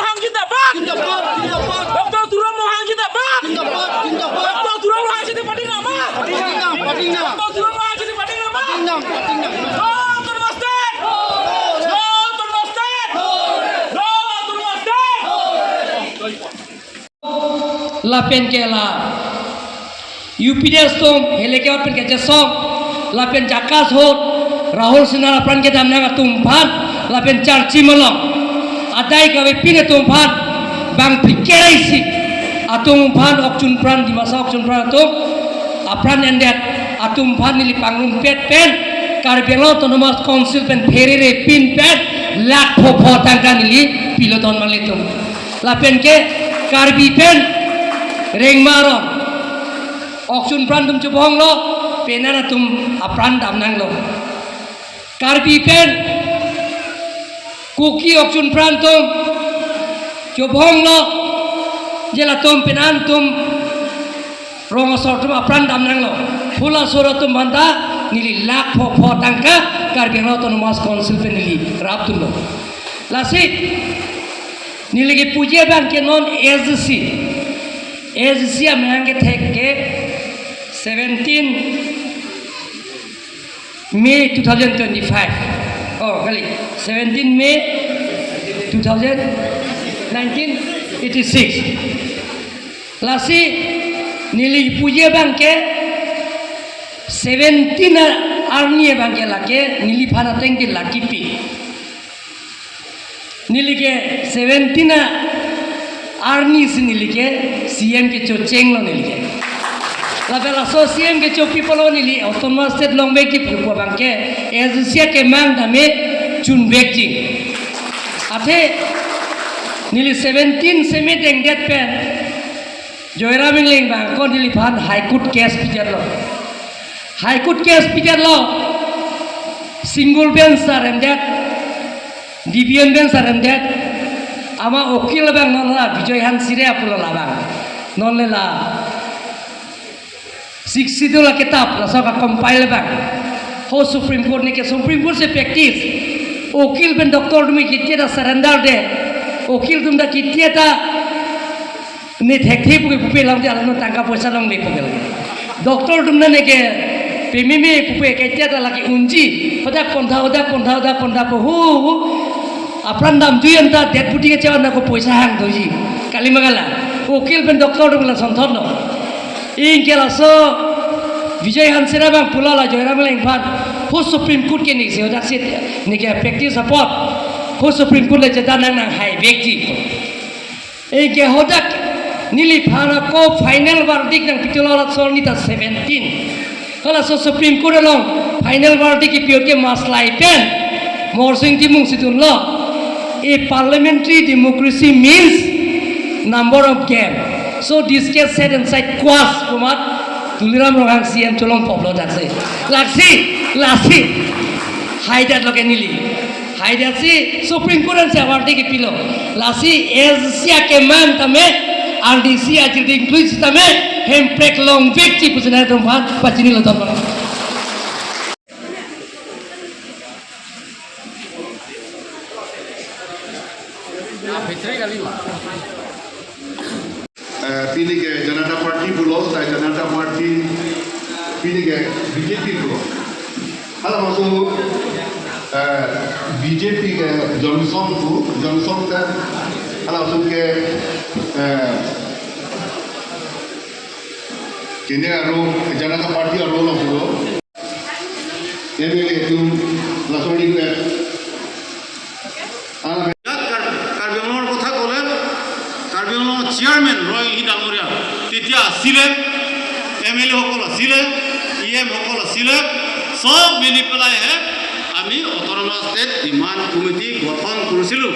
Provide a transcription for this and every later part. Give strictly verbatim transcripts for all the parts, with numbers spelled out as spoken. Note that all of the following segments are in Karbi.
Ronghang zindabad! Zindabad, zindabad! Doctor Tuliram Ronghang zindabad! Zindabad, zindabad! Doctor Tuliram Ronghang Chini Party nama! Party nama, party nama! Doctor Tuliram Ronghang Chini Party nama! Party nama, party nama! No Autonomous State! No Autonomous State! No Autonomous State! Lapen ke la U P D S atum heleke ot pen kachesong, lapen jakas ahut Rahul Sinha apran kedam nang atum aphan, lapen charchi malom adai kavepin atum aphan, bang phikeraisi atum aphan, okchun pran, Dimasa okchun pran atum apran endet atum aphan neli pangrumpet pen Karbi Anglong Autonomous Council pen pherere pin pen lakh phopho tangka neli pilo ton manglitum. Lapen ke Karbi pen Rengma aron okchun pran atum chobonglo, penan atum apran dam nanglo. Karbi pen Kuki okchun pran atum chobonglo, je latum penan atum rong asor atum apran dam nanglo. Halaso atum aphanta neli lakh phopho tangka Karbi Anglong Autonomous Council pen neli rapdunlo. Lasi neli kepuji abang ke non A G C, A G C amahang kethek ke seventeen May two thousand twenty-five. Oh, kali. Seventeen May two thousand nineteen eighty-six. Lasi neli puji abang ke seventeen arni abang ke lake neliphan ateng ke la kipi. Neli ke seventeen arni si neli ke C M kechochenglo neli ke. Lapen laso C M kechopi apotlo neli Autonomous State longvekji pu abang ke A G C akemang tame chunvekji. Athe neli seventeen seme dengdet pen Joyram Engleng abang ko neliphan High Court case pidetlo. High Court case pidetlo. Single bench aremdet, division bench aremdet. Ama ukil abang non la Bijoy Hansiri pulo labang. Non le la Sixth Schedule akitap laso ka-compile abang. Ho Supreme Court neke Supreme Court si practice. Ukil pen doctor atum ke ketia ta surrender de. Ukil atum ta ketia ta ne thekthe puke pupe lam dia lano tangka poisa longle puke lagi. Doctor atum neke pememe pupe ketia ta lagi unji. Pada pontha uda pontha uda pontha po hu hu. Apran damjui anta dead body kechevan ako poisa hangdoji. Kali ma kali. Ukil pen doctor atum la sonthotlo. Anke laso Bijoy Hansiri abang pulo la Joyram Engleng aphan. Ho Supreme Court ke neke se hodak sit neke practice apot. Ho Supreme Court le jeda nang nanghaivekji. Anke hodak neliphan ako final verdict nangpithulo la Solni ta seventeen. Halaso Supreme Court along final verdict kipi ahut ke maslai pen Mohor Sing Timung si dunlo. A parliamentary democracy means number of game. So this case set aside, quash komat Tuliram Ronghang C M cholong poplo daksi. Laksi, laksi. Haidat lo ke neli. Haidat si Supreme Court ansi verdict kipilo. Lasi A G C akemang tame, R D C ajir ding tuis tame, Hemprek longvekji pusi nangtumphan pachinilo tonpon. Eh, pini ke Janata Party pulo, tai Janata Party, pini ke B J P pulo. Hala masu, eh, B J P ke Johnson pu, Johnson ke, hala masu ke, eh, kini aro Janata Party aro lo pulo. M L A atum laso request. Ang ইয়াত কাৰ-, কাৰ্বি আংলঙৰ কথা ক'লে, কাৰ্বি আংলঙৰ চেয়াৰমেন ৰয় ইংহি ডাঙৰীয়া তেতিয়া আছিলে, M L এ সকল আছিলে, ই এম সকল আছিলে, চব মিলি পেলাইহে আমি অট'নমাছ ষ্টেট ডিমাণ্ড কমিটি গঠন কৰিছিলোঁ।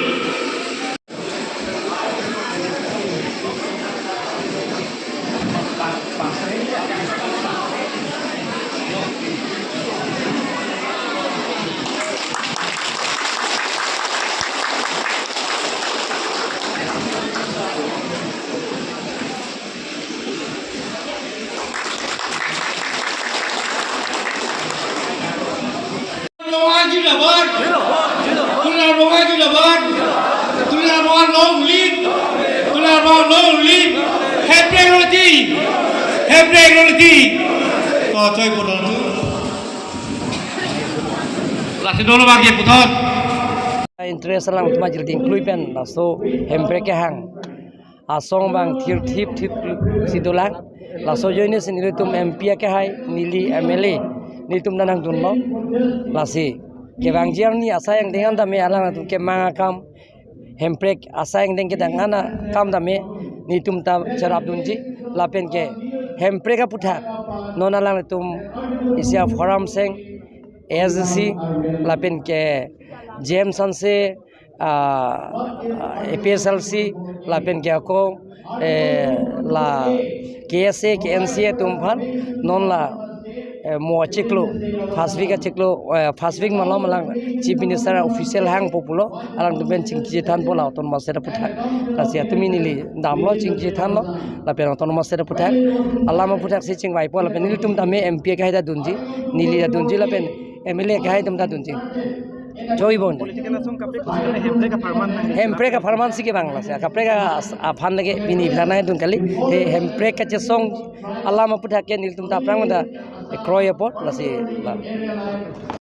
Ronghang zindabad! Tuliram Ronghang zindabad! Hemprek roti. Hemprek roti. To choi putar tu. Lasi dolo bagi putar. Interest alangtum ajir dingklui pen laso hemprek kehang asong abang thirthip thip si dolang. Laso ajoine si nelitum M P akehai, neli M L A, nelitum ta nangdunlo. Lasi kevangji arni asai angdeng an tame alangtum kemang akam, hemprek asai angdeng kedang an akam tame nelitum ta cherapdunji. Lapen ke hemprek aputhak non alangtum isi a-Forum Seng, A S D C, lapen ke J M Sanse, ah, A P H L C, lapen ke ako, eh, la K S A, K N C A atum aphan non la, eh, mo achiklo, first week achiklo, eh, first week malom alang Chief Minister official hangpo pulo, alangtum pen chingki chethanpo la autonomous state aputhak. Lasi atum neli damlo, chingki chethanlo, lapen autonomous state aputhak, alam aputhak si chingvaipo, lapen nelitum tame M P akehai ta dunji, neli ta dunji, lapen M L A akehai atum ta dunji. Choi bon. Political asong kaprek kosonle hemprek apharman nang. Hemprek apharman si kevang lasi. Kaprek as-, aphan lake pini bidang nangdun kali. Te hemprek kachesong alam aputhak ke nelitum ta aphrang ta kroi apot lasi la.